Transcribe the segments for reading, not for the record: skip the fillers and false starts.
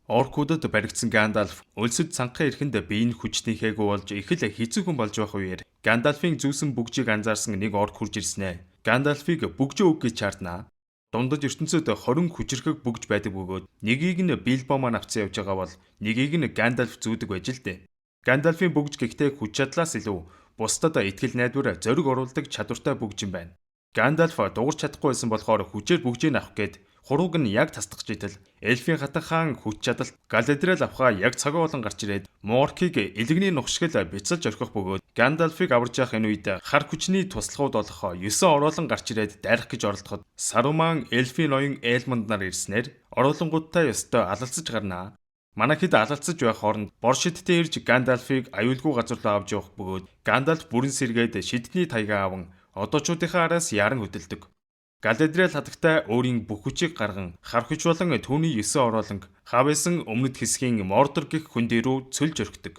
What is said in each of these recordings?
Оркуудад баригдсан Гандалф өлсөж цангахын эрхэнд бие нь хүчнийхээгүй болж их л хэцүү хүн болж байх үеэр Гандалфын зүүсэн бөгжийг анзаарсан нэг орк хурж ирснэ. Гандалфыг бөгжөө үг гэж чаарднаа. Дундад ертөнцид 20 хүчирхэг бөгж байдаг бөгөөд нэгийг нь Билбо маань авцсан явж байгаа бол нэгийг нь Гандалф зүүдэг байж л дээ. Гандалфын бөгж гэхдээ хүч чадлаас илүү бусдад итгэл найдвар зориг оруулдаг чадвартай бөгж юм байна. Гандалф дуурч чадахгүй байсан болохоор хүчээр бөгжийг авах гээд хурууг нь яг тасдах житэл эльфийн хатан хаан хүч чадалт Галадриэл авхаа яг цагаа болон гарч ирээд Моркийг элэгний нухшгал бяцалж орхих бөгөөд Гандалфыг аварж явах энэ үед хар хүчний туслахууд болох 9 оруулан гарч ирээд дайрах гэж оролдоход Саруман эльфийн ноён Элмонд нар ирснээр оруулангуудтай ёстой алалцаж гарнаа. Манай хэд алалцаж байх хооронд бор шидтэй ирж Гандалфыг аюулгүй газар руу авч явах бөгөөд Гандалф бүрэн сэргээд шидний таягаа аван одоочуудынхаа араас яран хөдөлдөг. Галадриэл хатагтай өөрийн бүх хүчийг гарган хар хүч болон түүний 9 орууланг хавьсан өмнөд хэсгийн Мордор гэх хөндий рүү цөлж орхидог.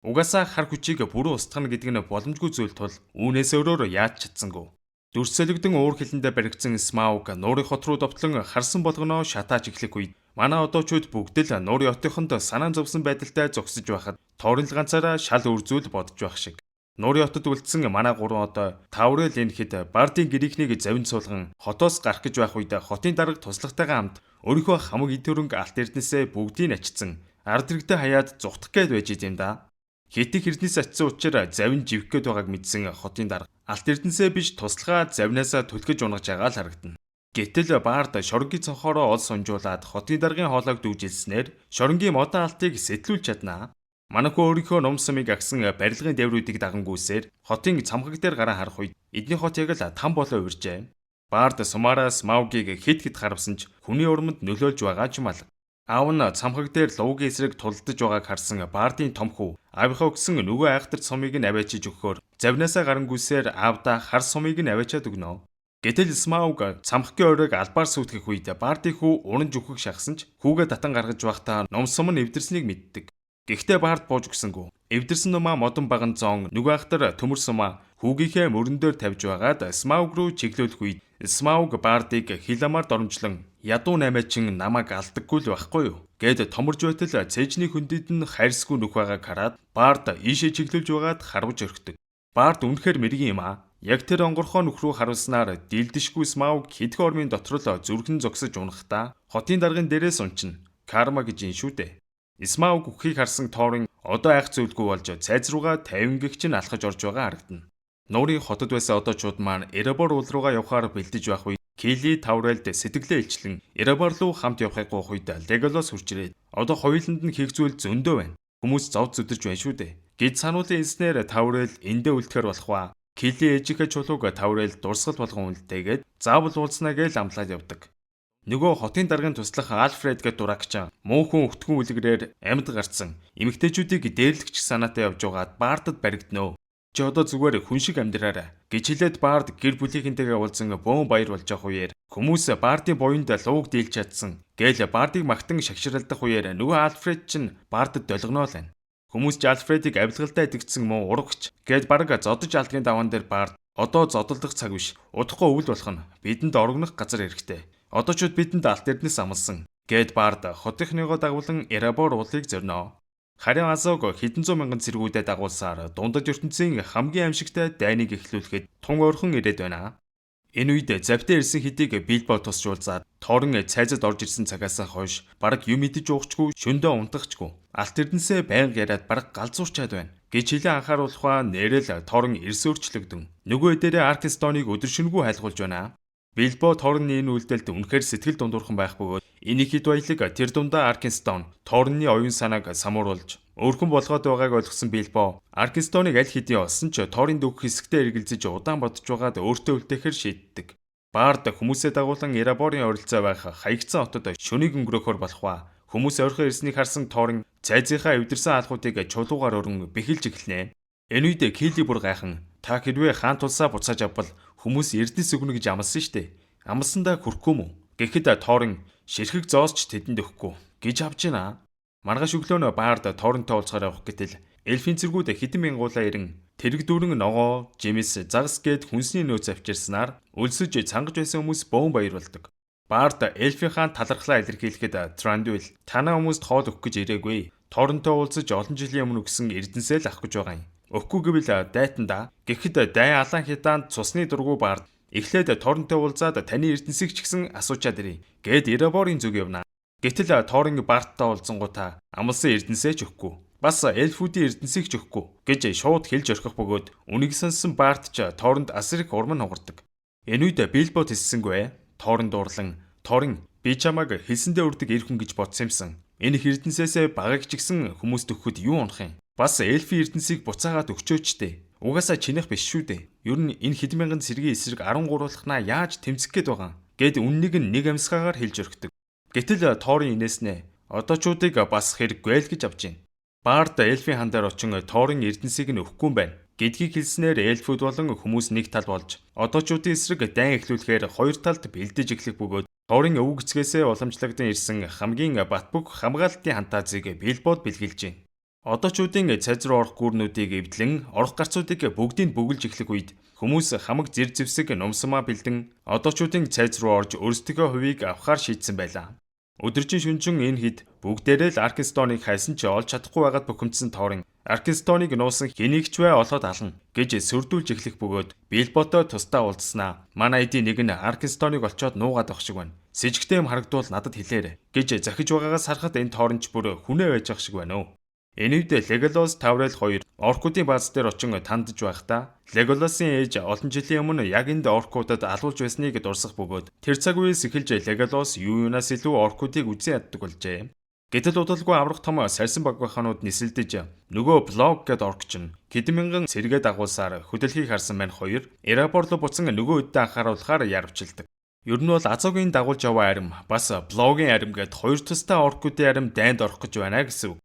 Угаасаа хар хүчийг бүрэн устгах гэдэг нь боломжгүй зүйл тул үүнээс өөрөөр яаж чадсангүй. Дүрсэлэгдэн уур хилэндээ баригдсан Смауг нуурын хот руу довтлон харсан болгоноо шатааж эхлэх үед манай одоочууд бүгд л нуурын отынхонд санаа зовсон байдалтай зогсож байхад Торин л ганцаараа шал өөр зүйл бодож байх шиг. Нуурын хотод үлдсэн манай гурван одоо Таврел энэхэд Бардын гэрийнхнийг завин суулган хотоос гарах гэж байх үед хотын дарга туслахтайгаа хамт өөрийнхөө хамаг эд хөрөнгө алт эрдэнэсээ бүгдийг ачсан. Ард иргэдээ хаяад зугтах гээд байж идэм да. Хэтих эрдэнэс очисон учраас завин живэх гээд байгааг мэдсэн хотын дарга алт эрдэнэсээ биш туслахаа завнаасаа түлхэж унагаж байгаа л харагдана. Гэтэл Бард шоронгийн цонхоороо ол сунжуулаад хотын даргын хоолойг дүүжилснээр шоронгийн модон алтыг сэтлүүлж чаднаа. Манайхүү өөрийнхөө нум сумыг агсан барилгын дээврүүдийг дагангүйсээр хотын цамхаг дээр гаран харах үед эдний хот яг л там болоо урьжээ. Бард сумаараа Смаугийг хит хит харавсан ч хүний урманд нөлөөлж байгаа ч юм алга. Аав нь цамхаг дээр лувгийн эсрэг тулдаж байгааг харсан Бардын том хүү аавынхаа өгсөн нөгөө айхтар сумыг нь аваачиж өгөхөөр завнаасаа гарангүйсээр аавдаа хар сумыг нь аваачаад өгнө. Гэтэл Смауг цамхагийн оройг албаар сүйтгэх үед Бардын хүү уран жүхэг шахсан ч хүүгээ татан гаргаж байхдаа ном сум нь эвдэрснийг мэддэг. Гэхдээ Бард бууж өгсөнгүй. Эвдэрсэн нумаа модон баган зоон нөгөө ахтар төмөр сумаа хүүгийнхээ мөрөн дээр тавьж байгаад Смауг руу чиглүүлэх үед Смауг Бардыг хил амаар доромжлон ядуу наймаачин намайг алдаггүй л байхгүй юу гэд томорж байтал цээжний хөндөд нь хайрсгүй нүх байгааг хараад Бард ийшээ чиглүүлж байгаад харваж орхидог. Бард үнэхээр мэргэн юм аа. Яг тэр онгорхоо нүх рүү харуулснаар дилдэшгүй Смауг хэдхэн ормын дотор л зүрхэн зогсож унахдаа хотын даргын дээрээс унчна. Карма гэж юм шүү дээ. Смауг үххийг харсан Торин одоо айх зүйлгүй болж цайз руугаа 50 гэгч нь алхаж орж байгаа харагдана. Нуурын хотод байсан одоочууд маань Эребор уул руугаа явахаар бэлдэж байх үед Кили Таврелд сэтгэлээ илчлэн Эребор руу хамт явахыг гуйх үед Леголас хурж ирээд одоо хоёуланд нь хийх зүйл зөндөө байна. Хүмүүс зов зүдэрч байна шүү дээ. Гэж сануулын хэлснээр Таврел эндээ үлдэхээр болох ба. Кили ээжийнхээ чулууг Таврел дурсгал болгон үлдээгээд заавал уулзнаа гэж амлаад явдаг. Нөгөө хотын даргын туслах Альфред гэдэг дурагч муу хүн өтгөн үлгэрээр амьд гарцсан эмэгтэйчүүдийг дээрлэгч санаатай явж байгаад Бардад баригдана. Чи одоо зүгээр хүн шиг амьдраарай гэж хэлээд Бард гэр бүлийнхэнтэйгээ уулзан бөөн баяр болж явах үеэр хүмүүс Бардын буянд лууг дийлж чадсан гээл Бардыг магтан шагшралдах үеэр нөгөө Альфред чинь Бардад долгоно л байна. Хүмүүс ч Альфредийг авилгалдаа идэгдсэн муу урагч гээд бараг зодож алдгийн даваан дээр Бард одоо зодолдох цаг биш. Удахгүй өвөл болох нь бидэнд орогнох газар хэрэгтэй. Одоочууд бидэнд алт эрдэнэс амлсан. Гээд Бард хотынхныгоо дагуулан Эребор уулыг зорино. Харин Азог хэдэн зуун мянган цэргүүдэд дагуулсаар дундад ертөнцийн хамгийн аимшигтай дайныг эхлүүлэхэд тун ойрхон ирээд байна. Энэ үед завтай ирсэн хэдийг Билбо тусч уулзаад Торин цайзад орж ирсэн цагаас хойш бараг юм идэж уухчгүй, шөндөө унтахчгүй. Алт эрдэнэсээ байнга яриад бараг галзуурчаад байна гэж хэлэн анхааруулах ба нэрэл Торин эрс өөрчлөгдөн. Нөгөө дээрээ Аркенстоныг өдөршингүй хайлгуулж байна. Билбо Торны энэ үйлдэлд үнэхээр сэтгэл дундуурхан байх бөгөөд энэ хэд баялаг тэр дундаа Аркенстон Торны оюун санааг самууруулж өөрхөн болгоод байгааг ойлгосон Билбо Аркенстоныг аль хэдийн олсон ч Торын дүүх хэсэгтээ эргэлзэж удаан бодож байгаад өөртөө үлдээхээр шийддэг. Бард хүмүүсээ дагуулan Эреборын ойролцоо байх хаягдсан хотод шөнийг өнгөрөөхөр болох ба хүмүүс ойрхон ирснийг харсан Торин цайзынхаа эвдэрсэн алхуудыг чулуугаар өрн бэхэлж эхэлнэ. Энэ үед Кили бүр гайхан та хэрвээ хаан тулсаа буцааж авбал хүмүүс эрдэнэс өгнө гэж амласан штэ. Амлсандаа хүрхгүй мүү? Гэхэд Торин ширхэг зоосч тэдэнд өгөхгүй гэж авч байна. Маргааш өглөө нь Бард Торинтой уулзахаар явах гэтэл эльфийн цэргүүд хэдэн мянгуулаа ирэн тэрэг дүүрэн ногоо, жимс, загас гээд хүнсний нөөц авчирснаар өлсөж цангаж байсан хүмүүс бөөн баяр болдог. Бард эльфийн хаан талархлаа илэрхийлэхэд Трандуил танаа хүмүүст хоол өгөх гэж ирээгүй. Торонтой уулзаж олон жилийн өмнө өгсөн эрдэнсээ л авах гэж байгаа юм. Өгөхгүй гэвэл дайтан да. Гэхэд дайн алаан хятаанд цусны дургу Бард эхлээд Торонтой уулзаад таны эрдэнсийг ч гэсэн асуучаад ирье. Гээд Эреборын зүг явна. Гэтэл Торин Барттай уулзсангуудаа амлсан эрдэнсээ ч өгөхгүй. Бас эльфүүдийн эрдэнсийг ч өгөхгүй гэж шууд хэлж орхих бөгөөд үнийг сонссон Барт ч Торонд асар их урам нь хугардаг. Энэ үед Билбо тэссэнгүй. Торин дуурлан "Торин, би чамайг хэлсэндээ үрдэг эр хүн гэж бодсон юмсан. Энэ их эрдэнсээсээ багыг ч гэсэн хүмүүст өгөхөд юу унах юм? Бас эльфийн эрдэнсийг буцаагаад өгчөөч дээ. Угаасаа чинийх биш шүү дээ. Ер нь энэ хэдэн мянган цэргийн эсрэг 13 лахнаа яаж тэмцэх гээд байгаа юм?" гэд үннийг нь нэг амьсгаагаар хэлж орхидог. Гэтэл Торин инээснэ одоочуудыг бас хэрэггүй л гэж авч байна. Бард эльфийн хан дээр очин Торин эрдэнсийг нь өгөхгүй юм байна гэдгийг хэлснээр эльфүүд болон хүмүүс нэг тал болж одоочуудын эсрэг дайн эхлүүлэхээр хоёр талд бэлдэж эхлэх бөгөөд Торин өвөг эцгээсээ уламжлагдсан ирсэн хамгийн бат бөх хамгаалалтын хантаазыг Билбод бэлгэлжээ. Одоочуудын цайз руу орох гүрнүүдийг эвдлэн орох гарцуудыг бүгдийг бөглөж эхлэх үед хүмүүс хамаг зэр зэвсэг нумсмаа бэлдэн одоочуудын цайз руу орж өөрсдийнхөө хувийг авахар шийдсэн байлаа. Өдөржин шөнөжин энэ хэд бүгдээрээ л Аркенстоныг хайсан ч олж чадахгүй байгаад бухимдсан Торин Аркенстоныг нуусан хэнийг ч вэ олоод ална гэж сөрдүүлж эхлэх бөгөөд Билботой тусдаа уулзснаа. Манай эдийн нэг нь Аркенстоныг олчоод нуугаад авах шиг байна. Сэжигтэй юм харагдвал надад хэлээрэй гэж захиж байгаагаас харахад энэ Торин ч бүр хүнээ байж ах шиг байна уу. Энэ үед Леголас, Таврел хоёр оркуудын бааз дээр очин тандж байхдаа Леголасын ээж олон жилийн өмнө яг энд оркуудад алуулж байсныг дурсах бөгөөд тэр цаг үеэс эхэлж Леголас юу юунаас илүү оркуудыг үзэн яддаг болжээ. Гэтэл удалгүй аврах том сарьсан багваханууд нисэлдэж нөгөө Блог гэд орк чинь хэдэн мянган сэргээ дагуулсаар хөдөлхийг харсан мань хоёр Эребор руу буцан нөгөө өддөө анхааруулахаар яравчилдаг. Ер нь бол Азогийн дагуулж яваа арим бас Блогийн арим гэд хоёр тусдаа оркуудын арим дайнд орох гэж байна гэсэн үг.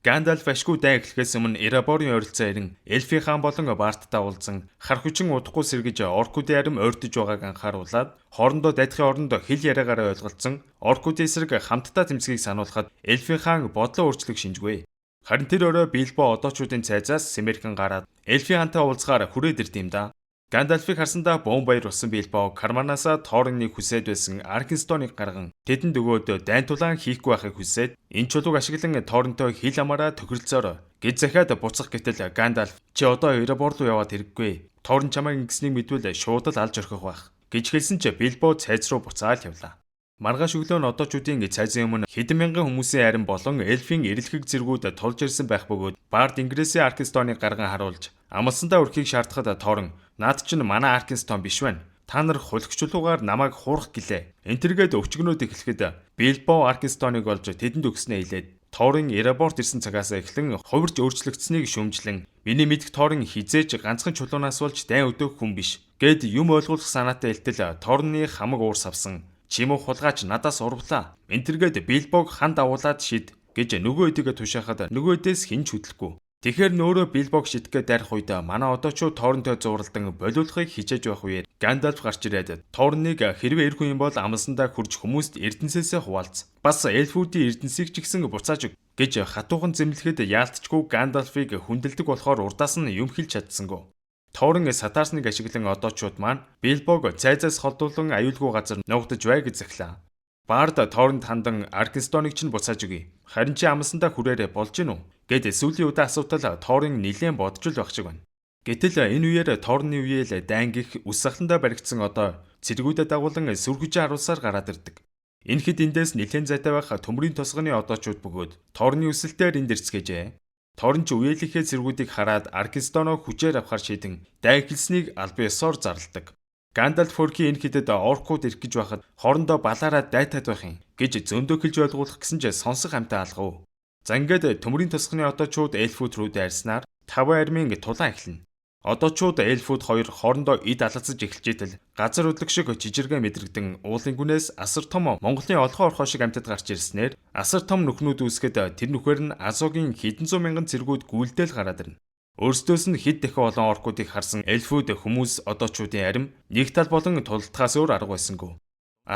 Гандалф ашгүй дайн эхлэхээс өмнө Эреборын ойролцоо ирэн Эльфийн хаан болон Барттай уулзан хар хүчин удахгүй сэргэж оркуудын арим ойртож байгааг анхааруулад хоорондоо дайдахын оронд хэл яриагаараа ойлголцсон оркуудын эсрэг хамтдаа тэмцэхийг сануулхад Эльфийн хаан бодлоо өөрчлөх шинжгүй. Харин тэр орой Билбо одоочуудын цайзаас сэмэрхэн гараад Эльфийн хаантай уулзахаар хүрээд ирд юм да. Гандалфыг харсандаа бөөн баяр болсон Билбо карманаасаа Ториныг хүсээд байсан Аркенстоныг гарган тэдэнд өгөөд дайн тулаан хийхгүй байхыг хүсээд энэ чулууг ашиглан Торинтой хил амаараа тохиролцоорой гэж захиад буцах гэтэл Гандалф чи одоо Эребор руу яваад хэрэггүй. Торин чамайг ингэснийг мэдвэл шууд л алж орхих байх гэж хэлсэн чи Билбо цайз руу буцаал явлаа. Маргааш өглөө нь одоочуудын цайзын өмнө хэдэн мянган хүмүүсийн арим болон эльфийн эрэлхэг цэргүүд тулж ирсэн байх бөгөөд Бард Ингресийн Аркенстоныг гарган харуулж амлсандаа өрхийг шаардахад Торин наад чинь манай Аркенстон биш байна. Та нар хулгчулуугаар намайг хуурах гэлээ. Энтергээд өвчгөнөөд эхлэхэд Билбо Аркенстоныг олж тэдэнд өгснөө хэлээд Торин Эреборт ирсэн цагаас эхлэн хувирч өөрчлөгдсөнийг шүүмжлэн миний мэдэх Торин хизээж ганцхан чулуунаас болж дайн өдөөх хүн биш гэд юм ойлгуулах санаатай элтэл Торны хамаг уур савсан. Чимүү хулгайч надаас урвлаа. Энтергээд Билбог хан дагуулад шид гэж нөгөө өдийгөө тушаахад нөгөө өдөөс хэн ч хөдлөхгүй. Тэгэхээр нөөрөө Билбог шидгээ дайрах үед манай одоочууд Торнтой зууралдан болиулахыг хичээж байх үеэр Гандалф гарч ирээд Торныг хэрвээ эр хүн юм бол амлсандаа хурж хүмүүст эрдэнсээсээ хуваалц. Бас эльфүүдийн эрдэнсийг ч гэсэн буцааж өг гэж хатуухан зэмлэхэд яалтчгүй Гандалфыг хүндэлдэг болохоор урдаас нь юм хэлж чадсангүй. Торн сатаарсныг ашиглан одоочууд маань Билбог цайзаас холдуулан аюулгүй газар нуугдаж бай гэж захилаа. Бард Торнд хандан Аркенстоныг чинь буцааж өгье. Харин чи амлсандаа хүрээрээ болж гин үү? Гэд сүүлийн удаа асуутал Торн нилээн бодож л байх шиг байна. Гэтэл энэ үеэр Торны үеэл дайн гих үс сахландаа баригдсан одоо цэргүүдэд дагуулan сүрхүжээ харуулсаар гараад ирдэг. Энэ хэд эндээс нилээн зайтай байх төмрийн тосгоны одоочууд бөгөөд Торны өсөлтөөр энд ирцгээжээ. Торн ч үеэлийнхээ цэргүүдийг хараад Аркенстоно хүчээр авахар шийдэн дайн эхэлснийг албан ёсоор зарладаг. Гандалф хөрхийн энэ хэдэд оркууд ирэх гэж байхад хоорондоо балаараа дайтаад байх юм гэж зөндөө хэлж ойлгуулах гэсэн ч сонсох амтаа алгав. За ингээд төмрийн тосгоны одоочууд эльфүүд рүү дайрснаар таван армийн тулаан эхэлнэ. Одоочууд эльфүүд хоёр хоорондоо эд алалцаж эхэлж итэл газар хөдлөх шиг жижиргээ мэдрэгдэн уулын гүнээс асар том Монголын олгон орхоо шиг амьтад гарч ирснээр асар том нүхнүүд үүсгэхэд тэр нүхээр нь Азогийн хэдэн зуун мянган цэргүүд гүйлдэл гараад ирнэ. Өөрсдөөс нь хэд дахин олон оркуудыг харсан эльфүүд хүмүүс одоочуудын арим нэг тал болон тулдахаас өөр арга байсангүй.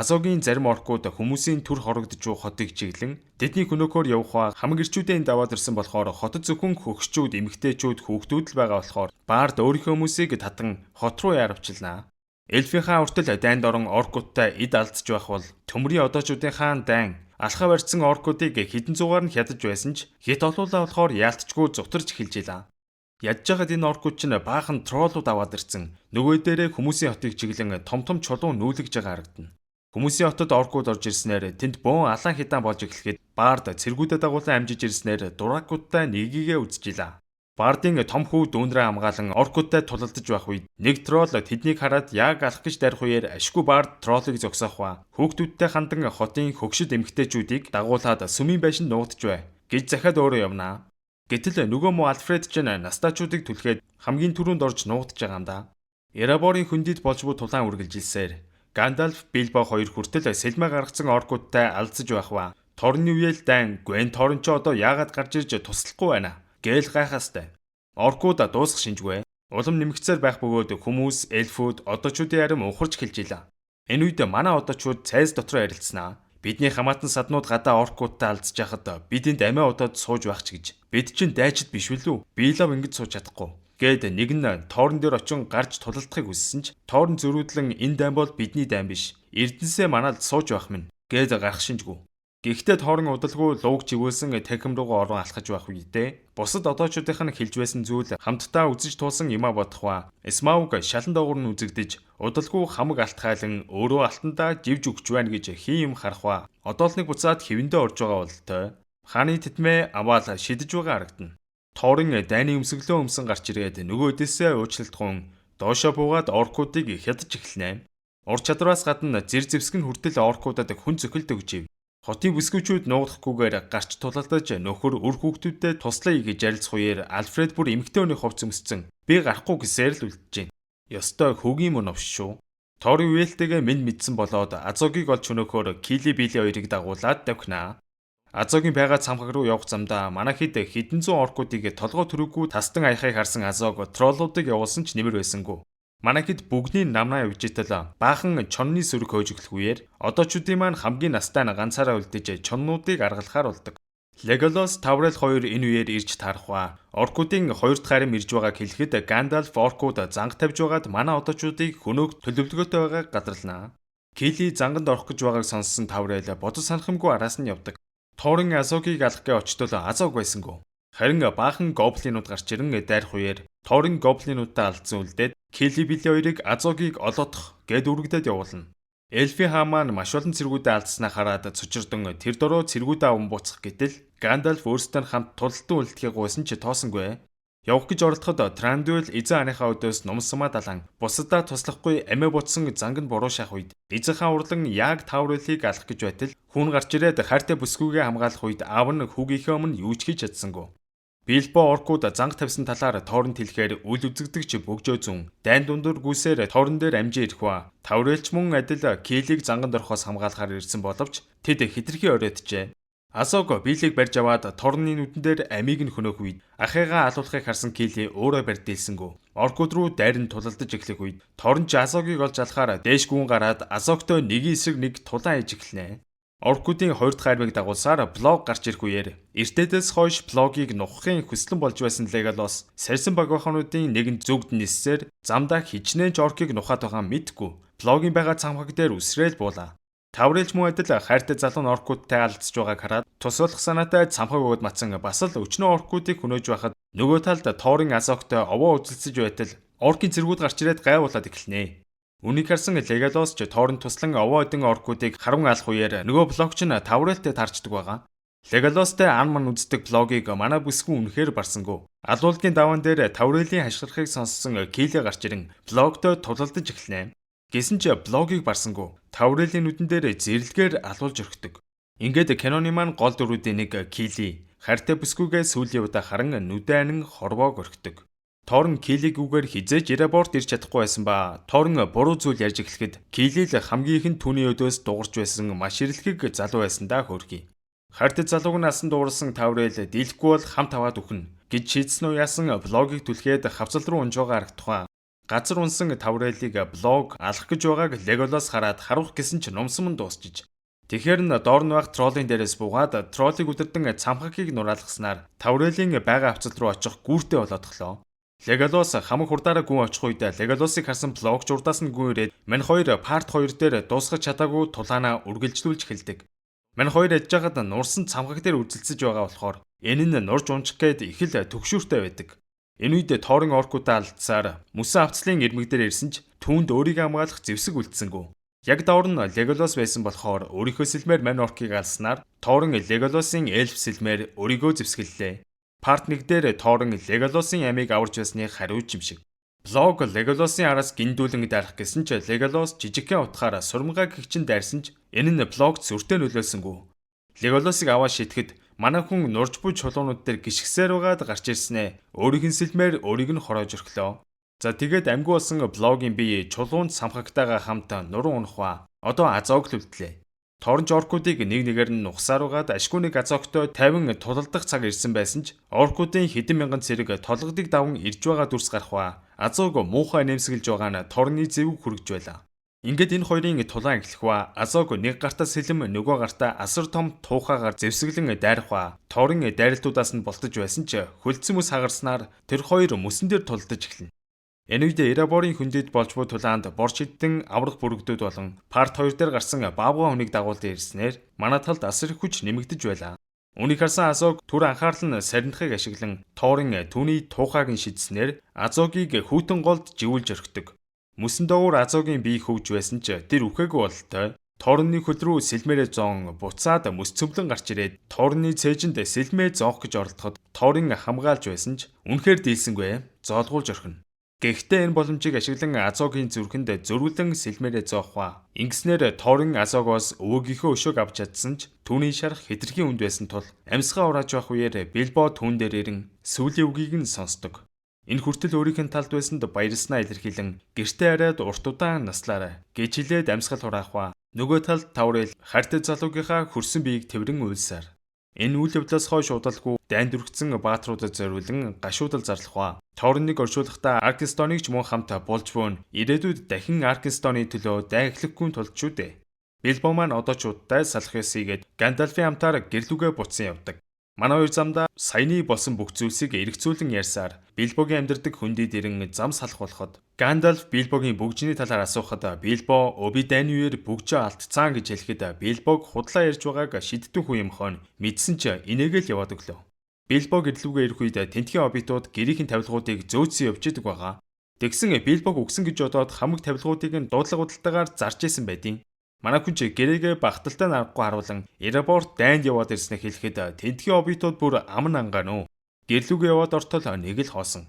Азогийн зарим оркууд хүмүүсийн төр хорогдож буй хотыг чиглэн тэдний хөнөөхөөр явах ба хамаг ирчүүдээ энд аваад ирсэн болохоор хотод зөвхөн хөгшчүүд, эмэгтэйчүүд, хүүхдүүд л байгаа болохоор Бард өөрийнхөө хүмүүсийг татан хот руу яравчлаа. Эльфийн хаан хүртэл дайнд орон оркуудтай эд алдаж байх бол төмрийн одоочуудын хаан дайн алхаа барьсан оркуудыг хэдэн зуугаар нь хядаж байсан ч хэт олуулаа болохоор яалтчгүй зутарч эхэлж илаа. Ядж байхад энэ оркууд чинь баахан троллууд аваад ирсэн. Нөгөө дээрээ хүмүүсийн хотыг чиглэн том том чулуун нүүлгэж байгаа харагдана. Хүмүүсийн хотод оркууд орж ирснээр тэнд бөөн алаан хидаан болж эхлэхэд Бард цэргүүдэд дагуулан амжиж ирснээр дуракуудтай нэгийгээ үзэж илаа. Бардын том хүү дүүнрээ хамгаалан оркуудтай тулалдаж байх үед нэг тролл тэднийг хараад яг алах гэж дайрах үеэр ашгүй Бард троллыг зогсоох ба хүүхдүүдтэй хандан хотын хөгшид эмэгтэйчүүдийг дагуулад сүмийн байшинд нуугдж бай гэж захиад өөрөө явнаа. Гэтэл нөгөө муу Альфред чинь настаачуудыг түлхээд хамгийн түрүүнд орж нуугдж байгаа юм да. Эреборын хөндийд болж буй тулаан үргэлжилсээр Гандалф, Билбо хоёр хүртэл сэлмээ гаргацсан оркуудтай алдсаж байх ба. Торны үеэл дайн Гвен Торн ч одоо яагаад гарч ирж туслахгүй байна гээл гайхаастай. Оркууд дуусах шинжгүй. Улам нэмэгцээр байх бөгөөд хүмүүс, эльфүүд, одоочуудын арим ухарч эхэлж илаа. Энэ үед манай одоочууд цайз дотроо ярилцсанаа. Бидний хамаатан саднууд гадаа оркуудтай алдсаж байхад бид энд амиа удаад сууж байх ч гэж. Бид чинь дайчид биш билүү? Биелав ингэж сууж чадахгүй. Гээд нэг нь тоорон дээр очин гарч тулалдахыг хүссэн ч тоорон зөрүүдлэн энэ дайн бол бидний дайн биш. Эрдэнсээ манаалд сууж байх минь. Гээд гарах шинжгүй. Гэхдээ тоорон удалгүй лууг чигүүлсэн танхим руугаа орон алхаж байх үедээ бусад одоочуудынх нь хэлж байсан зүйл хамтдаа үзэж туулсан юмаа бодох ба Смауг шалан доогуур нь үзэгдэж удалгүй хамаг алт хайлан өөрөө алтандаа живж өгч байна гэж хин юм харах ба одоо л нэг буцаад хэвэндээ орж байгаа бололтой. Хааны тэтмээ аваад шидэж байгаа харагдана. Торын дайны өмсөглөө өмсөн гарч ирээд нөгөөдөөсөө уучлалтгун доошоо буугаад оркуудыг хядаж эхэлнэ. Ур чадвараас гадна зэр зэвсэг нь хүртэл оркуудад хүн зөхөлд өгч ив. Хотын бүсгүүчүүд нуугдахгүйгээр гарч тулалдаж нөхөр үр хүүхдүүдэд туслая гэж ярилцах үеэр Альфред бүр эмэгтэй хүний хувц өмссөн. Би гарахгүй гэсээр л үлджээ. Ёстой хөгийн мөн овш шүү. Торын үеэлтэйгээ минь мэдсэн болоод Азогийг олж хөнөөхөөр Кили Били хоёрыг дагуулад давхинаа. Азогийн байгаа цамхаг руу явах замдаа манай хэд хэдэн зуун оркуудыг толгой төрөггүй тастан аяхыг харсан Азог троллуудыг явуулсан ч нэмэр байсангүй. Манай хэд бүгдний намнаа явж итэл баахан чонны сөрөг хөөж эхлэх үеэр одоочуудын маань хамгийн настай нь ганцаараа үлдэж чоннуудыг аргалахаар болдог. Леголас, Таврел хоёр энэ үеэр ирж таарах ба. Оркуудын хоёр дахь харим ирж байгааг хэлэхэд Гандалф оркууд занг тавьж байгаад манай одоочуудыг хөнөөх төлөвлөгөөтэй байгааг гадарлана. Кили занганд орох гэж байгааг сонссон Таврел бодож санах юмгүй араас нь явдаг. Торын Азогийг алах гээ очтол Азог байсангүй. Харин баахан гоблинууд гарч ирэн дайрах үеэр Торын гоблинуудтай алдсан үлдээд Кили Били хоёрыг Азогийг олоодох гэд үргэлдээд явуулна. Эльфийн хаан маань маш олон цэргүүдээ алдснаа хараад цочирдон тэр дороо цэргүүдээ аван буцах гэтэл Гандалф өөрсдөө хамт тулалдан үлдэхийг гуйсан ч тоосонгүй. Явах гэж оролдоход Трандуэл эзэн ханыхаа өдөөс нумсмаа далан бусадаа туслахгүй амиа ботсон занг нь буруу шах үед эзэн хаан урлан яг Таврелийг алах гэж байтал хүн гарч ирээд хайртай бүсгүйгээ хамгаалах үед аав нь хүүгийнхээ өмнө юу ч хийж чадсангүй. Билбо оркууд занг тавьсан талаар тооронд хэлэхээр үл үзэгдэгч бөгжөө зүүн дайн дундуур гүйсээр тоорон дээр амжин ирэх ба. Таврелч мөн адил Килийг занганд орохоос хамгаалахаар ирсэн боловч тэд хэтэрхий оройтжээ. Азог Билийг барьж аваад торны нүдэн дээр амийг нь хөнөөх үед ахыгаа алуулахыг харсан Кили өөрөө барьдэлсэнгүү. Оркууд руу дайран тулалдаж эхлэх үед торон ч Азогийг олж алахаар дээш гүн гараад Азогтой нэгin эсрэг нэг тулаан хийж эхэлнэ. Оркуудын хоёр дахь армийг дагуулсаар Блог гарч ирэх үеэр эртээдээс хойш Блогийг нухахын хүслэн болж байсан Леголас сарьсан багвахануудын нэгэн зүгд ниссээр замдаа хичнээн ч оркийг нухаад байгаа мэдгүй. Блогийн байгаа цамхаг дээр үсрээл буулаа. Таврэлж мөн адил хайртай залуу нь оркуудтай алдсаж байгааг хараад тусвалах санаатай цамхаг өгöd матсан бас л өчнөө оркуудыг хөнөөж байхад нөгөө талд Торын Азогтой овоо үзэлцэж байтал оркийн цэргүүд гарч ирээд гайвуулаад эхэлнэ. Үнийг харсан Леголас ч Торын туслан овоо одон оркуудыг харван алах үеэр нөгөө Блог ч Таврелтэй таарчдаг байгаа. Леголастай ан ман үздэг Блогийг манай бүсгүй үнэхээр барсангүй. Алуулгийн даваан дээр Таврелийн хашгирахыг сонссон Киле гарч ирэн Блогтой тулалдаж эхэлнэ. Гэсэн ч Блогийг барсангүй. Таврелийн нүдэн дээр зэрлэгээр алуулж өрхдөг. Ингээд киноны маань гол дүрүүдийн нэг Кили хайртай бүсгүйгээ сүүлийн удаа харан нүдэн анин хорвоог өрхдөг. Торн Килигүүгээр хизээж Эреборт ирж чадахгүй байсан ба Торн буруу зүйл ярьж эхлэхэд Кили л хамгийн ихэнд түүний өдөөс дугарч байсан маш эрэлхэг залуу байсан да хөөрхий. Хайртай залууг нь асан дуурсан Таврел дийлэхгүй бол хамт аваад үхнэ гэж шийдсэн үү яасан Блогийг түлхээд хавцал руу унж байгаа харагдах ба. Газар унсан Таврелийг Блог алах гэж байгааг Леголас хараад харуулах гэсэн ч нумсан мөн дуусчиж. Тэгэхээр нь доор нь байх троллын дээрээс буугаад троллыг удирдан цамхагийг нураалгаснаар Таврелийн байгаа хавцал руу очих гүүртэй болоодхлоо. Леголас хамаг хурдаараа гүн очих үед Леголасыг харсан Блогч урдаас нь гүн ирээд мань хоёр part 2 дээр дуусгах чадаагүй тулаанаа үргэлжлүүлж эхэлдэг. Мань хоёр яж жагаад нурсан цамхаг дээр үзэлцэж байгаа болохоор энэ нь нурж унчих гээд их л төгшүүртэй байдаг. Энэ үед Торин оркуудаа алдсаар мөсөн авцлын ирмэг дээр ирсэн ч түүнд өөрийгөө хамгаалах зэвсэг үлдсэнгүй. Яг давар нь Леголас байсан болохоор өөрийнхөө сэлмээр мань оркийг алснаар Торин Леголасын эльф сэлмээр өөрийгөө зэвсгэллээ. Part 1 дээр Торин Леголасын амийг аварч байсны хариуч юм шиг. Блог Леголасын араас гиндүүлэн дайрах гэсэн ч Леголас жижигхэн утгаараа сурмгаа гэгчин дайрсан ч энэ нь Блогт сүртэй нөлөөлсөнгүй. Леголасыг аваа шидэхэд манай хүн нурж буй чулуунууд дээр гიშгсээр байгаад гарч ирснээ. Өөрийнх нь сэлмээр өөрийг нь хороож орхилоо. За, тэгээд амьгүй болсон Блогийн бие чулуунд самхагтайгаа хамт нуран унах ба. Одоо Азог л үлдлээ. Торон ч оркуудыг нэг нэгээр нь нухсаар байгаад ашгүй нэг Азогтой 50 тулалдах цаг ирсэн байсан ч оркуудын хэдэн мянган цэрэг толгодыг даван ирж байгаа дүрс гарах ба. Азог муухай нэмсэглэж байгаа нь Торны зэвэг хүргэж байлаа. Ингээд энэ хоёрын тулаан эхлэх ба. Азог нэг гартаа сэлэм, нөгөө гартаа асар том туухаагаар зэвсэглэн дайрах ба. Торын дайралтуудаас нь болтож байсан ч хөлдсөн мөс хагарснаар тэр хоёр мөсөн дээр тулдаж эхэлнэ. Энэ үед Эреборын хөндөд болж буй тулаанд борч хэдэн аврах бүрэгдүүд болон part 2 дээр гарсан баавгай хүнийг дагуулсан ирснээр манай талд асар их хүч нэмэгдэж байлаа. Үүнийг харсан Азог түр анхаарал нь сарнихыг ашиглан Торын түүний туухааг нь шидснээр Азогийг хүйтэн голд живүүлж орхидог. Мөсөн доогуур Азогийн бие хөвж байсан ч тэр үхээгүй бололтой. Торны хөл рүү сэлмээрээ зоон буцаад мөс цөмлөн гарч ирээд Торны цээжинд сэлмээ зоох гэж оролдоход Торын хамгаалж байсан ч үнэхээр дийлсэнгүй, зоолгуулж орхино. Гэхдээ энэ боломжийг ашиглан Азогийн зүрхэнд зөрүүлэн сэлмээрээ зоох ба. Ингэснээр Торин Азогоос өвөөгийнхөө өшөөг авч чадсан ч түүний шарах хэтэрхий хүнд байсан тул амьсгаа урааж явах үеэр Билбо түүн дээр ирэн сүүлийн үгийг нь сонсдог. Энэ хүртэл өөрийнх нь талд байсанд баярласнаа илэрхийлэн гэртээ хараад урт удаан наслаарай гэж хэлээд амьсгал хураах ба. Нөгөө талд Таурел хайртай залуугийнхаа хөрсөн биеийг тэврэн уйлсаар. Энэ үйл явдлаас хойш удалгүй дайнд өргөцсөн баатруудад зориулан гашуудал зарлах ба. Торныг оршуулахдаа Аркенстоныг ч мөн хамт булж буун ирээдүйд дахин Аркенстоны төлөө дайн эхлэхгүй тулд шүү дээ. Билбо маань одоо ч удтай салах ёс хийгээд Гандальфын хамтаар гэрлүүгээ буцсан явдаг. Манай хоёр замдаа саяны болсон бүх зүйлсийг эргцүүлэн ярьсаар Билбогийн амьдардаг хөндийд ирэн зам салах болоход Гандальф Билбогийн бөгжний талаар асуухад Билбо "Өө, би дайны үеэр бөгжөө алдцаан" гэж хэлэхэд Билбог худлаа ярьж байгааг шидтэн хүн юм хойно мэдсэн ч инээгээл яваад өглөө. Билбо гэрлүүгээ ирэх үед тентхийн хоббитууд гэрийнхэн тавилгуудыг зөөцсөн явж идэг байгаа. Тэгсэн Билбог үгсэн гэж бодоод хамаг тавилгуудыг нь дуудлага худалтайгаар зарж исэн байдیں۔ Манай хүн ч гэрээгээ багталтай наргагүй харуулан Эреборт дайнд яваад ирснээ хэлэхэд тентхийн хоббитууд бүр ам нангаа нөө. Гэрлүүгээ яваад ортол нэг л хоосон.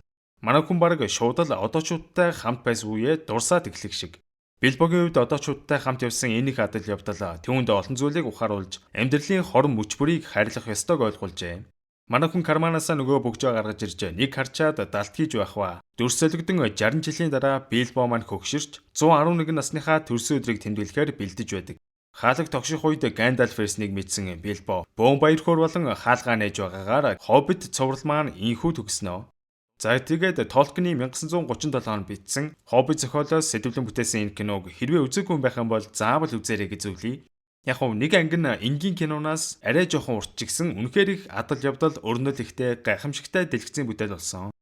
Манай хүн бараг шууд л одоочуудтай хамт байсан үеэ дурсаад эхлэх шиг. Билбогийн хувьд одоочуудтай хамт явсан энэ их адал явдал түүнд олон зүйлийг ухааруулж амьдралын хорон мөч бүрийг хайрлах ёстойг ойлгуулжээ. Манай хүн карманаасаа нөгөө бөгжөө гаргаж ирж нэг харчаад далд хийж байх ба. Дүрсэлгдэн 60 жилийн дараа Билбо маань хөгширч 111 насныхаа төрсөн өдрийг тэмдэглэхээр бэлдэж байдаг. Хаалга тогших үед Гандальф ирснийг мэдсэн Билбо бөөн баяр хөөр болон хаалгаа нээж байгаагаар Хоббит цуврал маань инхүү төгснөө. За, тэгээд Толкины 1937 онд бичсэн Хоббит зохиолоос сэдэвлэн бүтээсэн энэ киног хэрвээ үзээгүй юм байх юм бол заавал үзээрэй гэж зөвлөе. Яг нь нэг анги нь энгийн киноноос арай жоохон урт ч гэсэн үнэхээр их адал явдал, өрнөл ихтэй гайхамшигтай дэлгэцийн бүтээл болсон.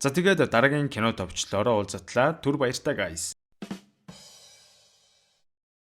За, тэгээд дараагийн кино товчлоороо уулзатлаа. Түр баяртай, guys.